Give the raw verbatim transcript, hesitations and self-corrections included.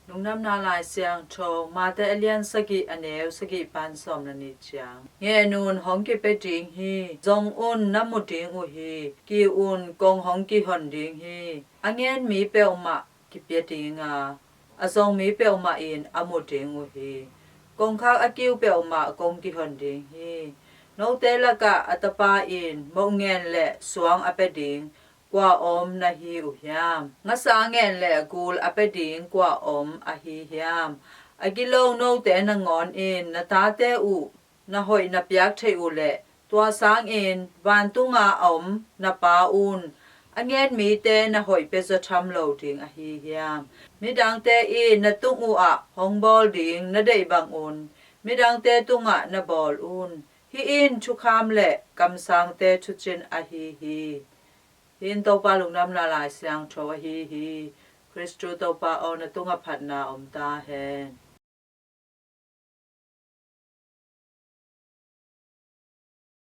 Lungdamna Lai Siangtho, Mate a lian sagih, a neu sagih pan sawm le nih ciang. Ngen un, hong kipia ding hi, zong un, na mu ding uh hi, kiu un, kong hong kihon ding hi. A ngen mi peuhmah kipia ding a, a zong mi peuhmah in a mu ding uh hi. Kongkhak a kiu peuhmah kong kihon ding hi. Note lakah a tapa in moh ngen le suang a pia ding kua om na hi uh hiam? Ngasa ngen le gul a pia ding kua om ahi hiam? A gilo note nangawn in na tate uh na hoih na piak theih uh leh, tua sangin vantunga a om na Pa un a ngen mite na hoih pia zaw tham lo ding ahi hiam? Midangte in na tung uh ah hong bawl ding na deih bangun midangte tungah na bawl un. Hih in thukham le kamsangte thucin ahi hi. Hih in Topa Lungdamna Lai Siangtho ahi hi. Khristu Topa aw, na tungah phatna om ta hen.